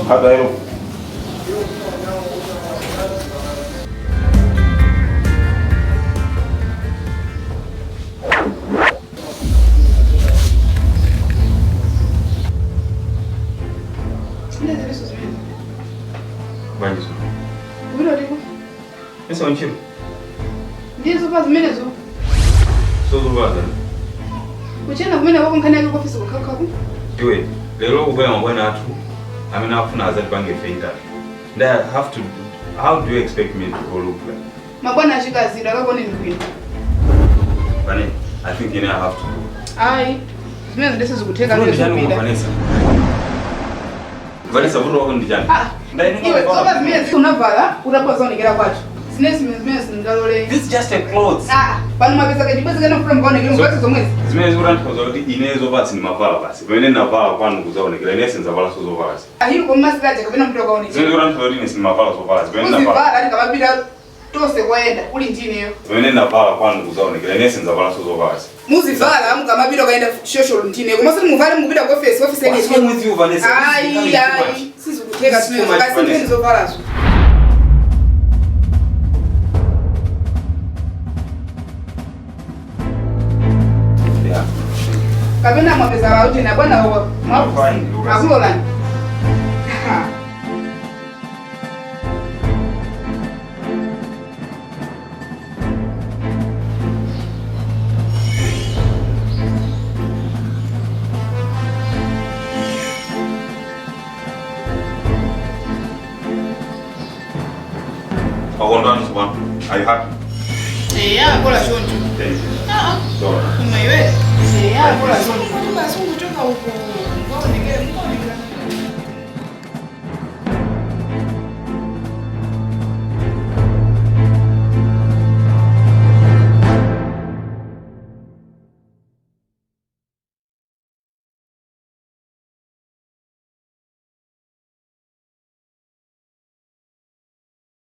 How do I look? Ndeziliso zimene. Bwanji so. Kupita ndipo. Esa unchiro. Ndiye zovala zimenezo. So zovala zani. Kuchena kumene kwako nkhani yake kuofisi kukhakhaku. Iwe, lero kubwera mabwana athu amene afuna azatipange ife interview. And I have to, how do you expect me to go look like? Mabwana achikazi akakuoneni bwino. Vane, I think you know I have to go. Ayi. Zimene ndese zikutheka Vuto ndi chani zikupita. koma Vanessa? Vanessa, vuto wako ndi chani? Ah, Ndayenera iwe kuvala zovala zimene unavala utabwa zaonekera kwathu. Zimene zimene zingalole. This is just a clothes. Ah, pano mapeza kachibwezi kana mfuna mkaonekera So- mukwazi zomwezi. Zimene zikutanthauza kuti ine zovala sindimavala basi. Pamene ndinavala kwanu kuzaonekera, ine sindizavala so zovala. Ahili komasiraja kapena mtu akaonekera. Zimene zikutanthauza kuti ine sindimavala zovala. Pamene ndinavala. Uzivala ali kamapita tonse koyenda uli ndineyo. Pamene ndinavala kwanu kuzaonekera, ine sindizavala so zovala. Muzivala mukamapita kaenda social ndineyo. Koma sili muvale mukupita ku office, office What's yake. wrong with you, Vanessa? This is Ayi becoming too much. ayi, sizikutheka This is too much, kasi Vanessa. nkhani zovalazo. Yeah. Kapena mwapeza wauti na bwana wa I'm fine, Lucas. akulolani. Wakondwani tsopano. Are you happy? Eya, kola choncho. Thank you. Ah, Sorry. koma iwe.